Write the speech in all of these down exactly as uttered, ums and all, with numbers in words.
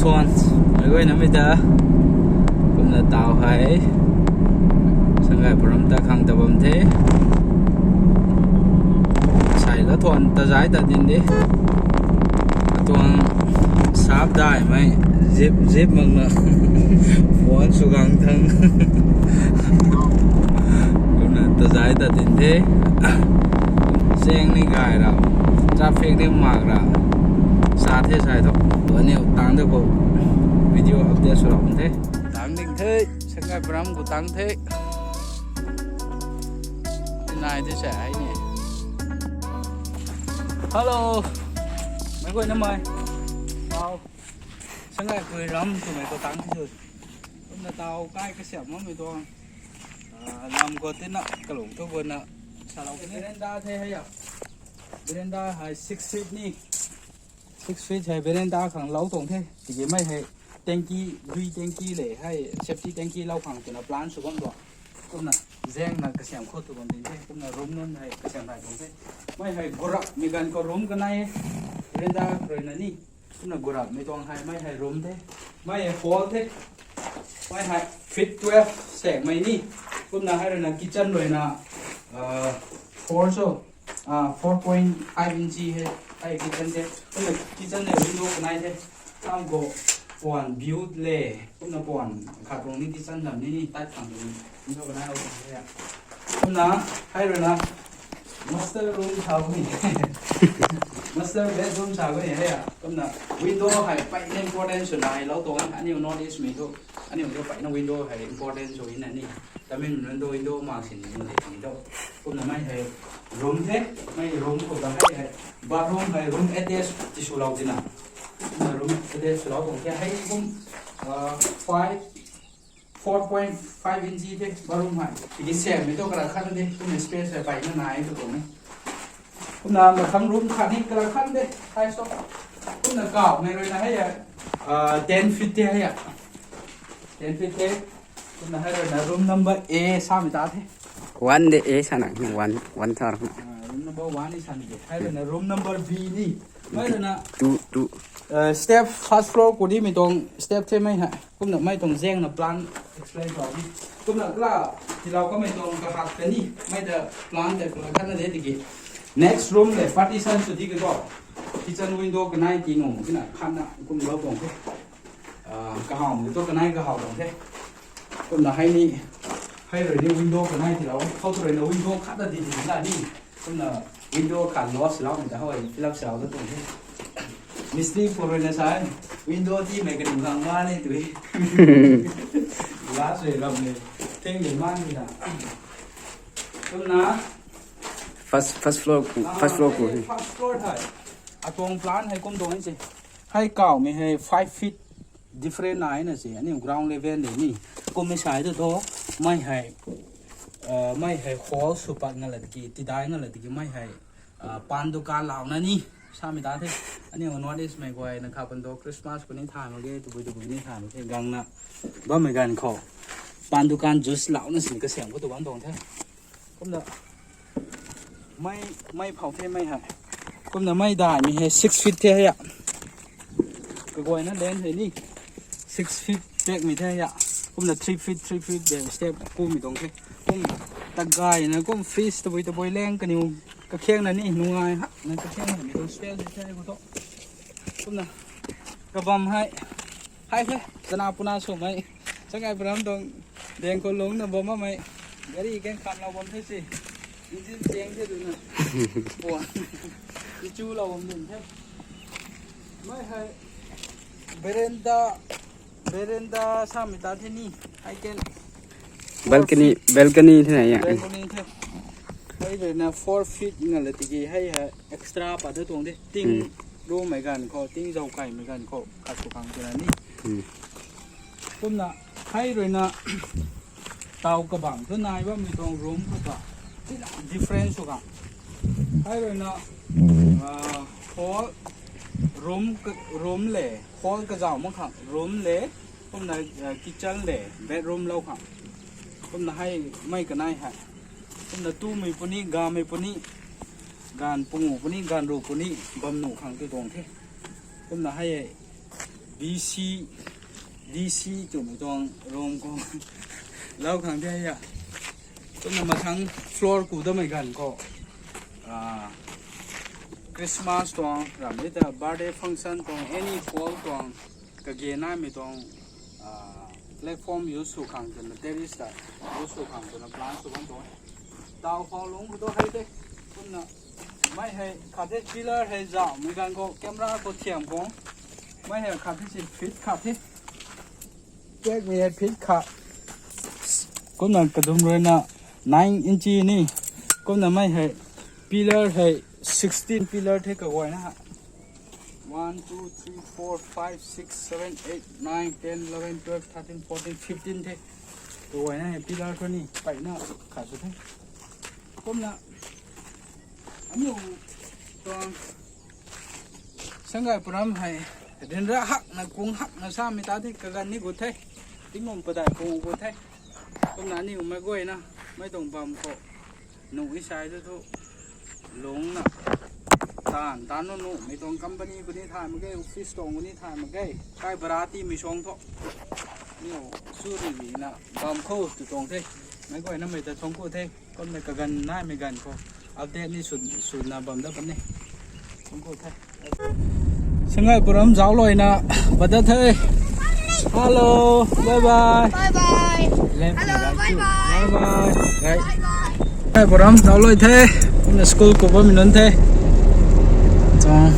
Thuan, meic guayna mei ta. Kumna taw hei Sangaipuiram ta khang ta bam the. Sai la thuan ta zai ta din de. Atuang sap daimei zip zip makna phone sw gang thang. Kumna ta zai ta din the. Seng ni gay ra, traffic ni mak ra. Sa the sai thu, aniu tang de khou video update sw ra bam the. Tang ding the, Sangaipuiram khou tang the. Nai the sa ai ni. Hello. Meic guayna mei. Taw. Sangaipuiram twmei khou tang the. Kumna taw kai kasiam makmei tuang. Ah, lam khou tina kalung thu guayna salou kani. Veranda the hei a. Veranda hei six feet ni. Six feet hei veranda khang lou tuang the. Tiki mei hei tanky, dui tanky le hei safety tanky lou khang twna plan sw bam tuang. Kumna zaengna kasiam khou tu bam ding the. Kumna room nunc hei kasiam nai tuang the. Mei hei gurak mei ganv khou room kanei e. Veranda ruina ni. Kumna gurak mei tuang hei mei hei room the. Mei hei hall the. Mei hei feet twelve sengmei ni. Kumna hei ruina kitchen ruina, ah, four so, ah, four point five inch hei, hei kitchen the. Kumna kitchen hei window kanei the. Tam khou puan view le. Kumna puan khat tuang ni kitchen lam ni ni tat khang tuang ni. Window kanei lou tuang the. Kumna hei ruina master room sa ni. Master bedroom sa ni hei a. Kumna window hei peyna important swna hei lou tuang. Aniu North East mei thu, aniu thu peyna window hei important sw na ni. Tamei nunc thu window mak sin ni de ni thu. Kumna mei hei room the, mei room khou ta hei hei bathroom hei room attach ti swlou tina. Kumna room attach swlou tuang the hei kum, ah, five, four point five inch the bathroom hei. Tiki semmei thu karak khat de, kumna space hei peyna nai tu tuang e. Kumna mathang room khat ni karak khat de, size thu. Kumna kawmei ruina hei a, ah, ten feet the hei a. Ten feet the. Kumna hei ruina room number A samei ta the. One de A sana, one, one thar. Ah, room number one ni sa ni de. Hei ruina room number B ni. Hei ruina two, two. Uh, step first floor khou di mei tuang step the mei hei. Kumna mei tuang zaengna plan explain sw ni. Kumna kala tilou kamei tuang kahak kani mei ta plan tei karak khat na de tiki. Next room le partition sw di kho. Kitchen window kanei ti nuh kina khatna kum lou tuang the. Ah, kahawmei thu kanei kahaw tuang the. Kumna hei ni, hei rui ni window kanei tilou. Khou tu ruina window khat ta di di la ni. Kumna window khat loss loumei ta hou fill up salou da tuang the. Mistri khou ruina sa, window timei kaniw khang ma ni tui. Glass rui ram ni, thing ni ma ni na. Kumna First, first floor khou, ah, first floor khou. First floor hei. Atuang plan hei kum tuang se. Hei kawmei hei five feet different nai na se. Aniu ground level de ni. Kummei sai tu thu, mei hei, ah, mei hei hall sw pat nga la tiki, tidai nga la tiki, mei hei, ah, pan dukan louna ni. Samei ta the. Aniu North East mei guayna kha pan tu Christmas khou ni thay mak ge, tabui tabui ni thay mak the. Gangna bammei ganv khou pan dukan juice louna sin kasiam khou tu bam tuang the. Kumna mei, mei phou the mei hei. Kumna mei daihmei hei six feet the hei a. Kaguayna length hei ni six feet pakmei the hei a. Kumna three feet, three feet de step kumei tuang the. Kum tagayna kum freeze tabui tabui leng kaniw kakhiangna ni nungai hakna kakhiangna ni tuang step the khou thu. Kumna kabam hei. Hei the, chana puna swmei. Sangaipuiram tuang deng khou lungcna bam makmei. Gari kang khamlou bam the si. Engine cheng the twna. Puan tichulou bam ding the. Mei hei veranda, veranda samei ta the ni. Hei ken balcony, balcony the na ya. Balcony the. Hei ruina four feet nga la tiki hei hei extra pat tu tuang de. Ting, hmm, rumei ganv khou, ting zaukaimei ganv khou khat sw khang twna ni. Hmm. Kumna hei ruina taw kabang tu nai bammei tuang room khou ta tina difference sw khang. Hei ruina, ah, hall, room ka-, room le, hall kazauh mak khang, room le, kumna, ah, kitchen le, bedroom lou khang. Kumna hei mei kanei hei. Kumna tumei puni, gamei puni, ganv pungu puni, ganv ru puni bam nuh khang tu tuang the. Kumna hei D C, D C twmei tuang room khou lou khang the ya. Kumna mathang floor ku damei ganv khou, ah, Christmas tuang, ramh e ta birthday function tuang, any hall tuang, kage naimei tuang, ah, platform use sw khang twna, terrace ta use sw khang twna plan sw bam tuang. Tau khou lungc khou tu hei the. Kumna mei hei khat the, pillar hei zauhmei ganv khou camera khou thiam khou. Mei hei khat the si feet khat the. Chakmei hei feet khat. Kumna kadum ruina nine inch ni. Kumna mei hei pillar hei sixteen pillar the kaguayna. One, two, three, four, five, six, seven, eight, nine, ten, eleven, twelve, thirteen, fourteen, fifteen the. Kaguayna hei pillar thu ni peyna khat sw the. Kumna aniu tuang Sangaipuiram hei ryanra hakna kung hakna samei ta the, kaganv ni gut the. Tingkum padeih kung gut the. Kumna aniu meic guayna mei tuang bam khou nuh e sai tu thu lungcna taanv taanv nu nuhmei tuang company khou ni thay mak ge, office tuang khou ni thay mak ge, kai bara tiimei suang thu aniu chu rina bam khou tu tuang the. Meic guaynamei ta thangc ku the. Kumna kaganv naimei ganv khou update ni sw, swna bam dat puni. Thangc ku the. Sangaipuiram zaucluaina pat dat the. Hello, bye bye. Bye bye. Hello, bye bye. Bye bye. Sangaipuiram zauclui the. Kumna school ku bammei nunc the. Tuang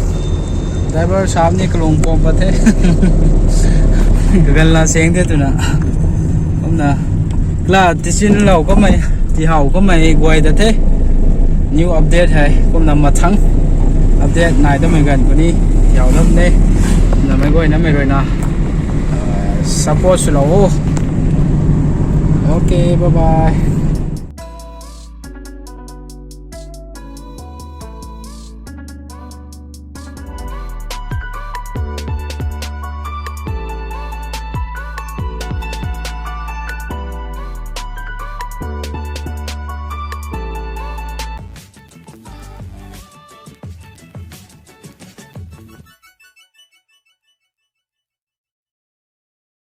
driver sahab ni kalung pam pat the. Kaganv la seng the twna. Kumna kla tisinlou kamei, tihow kamei guay ta the. New update hei kumna mathang update nai damei ganv khou ni tihow dat puni. Kumna meic guaynamei ruina support swlou o. Okay, bye bye.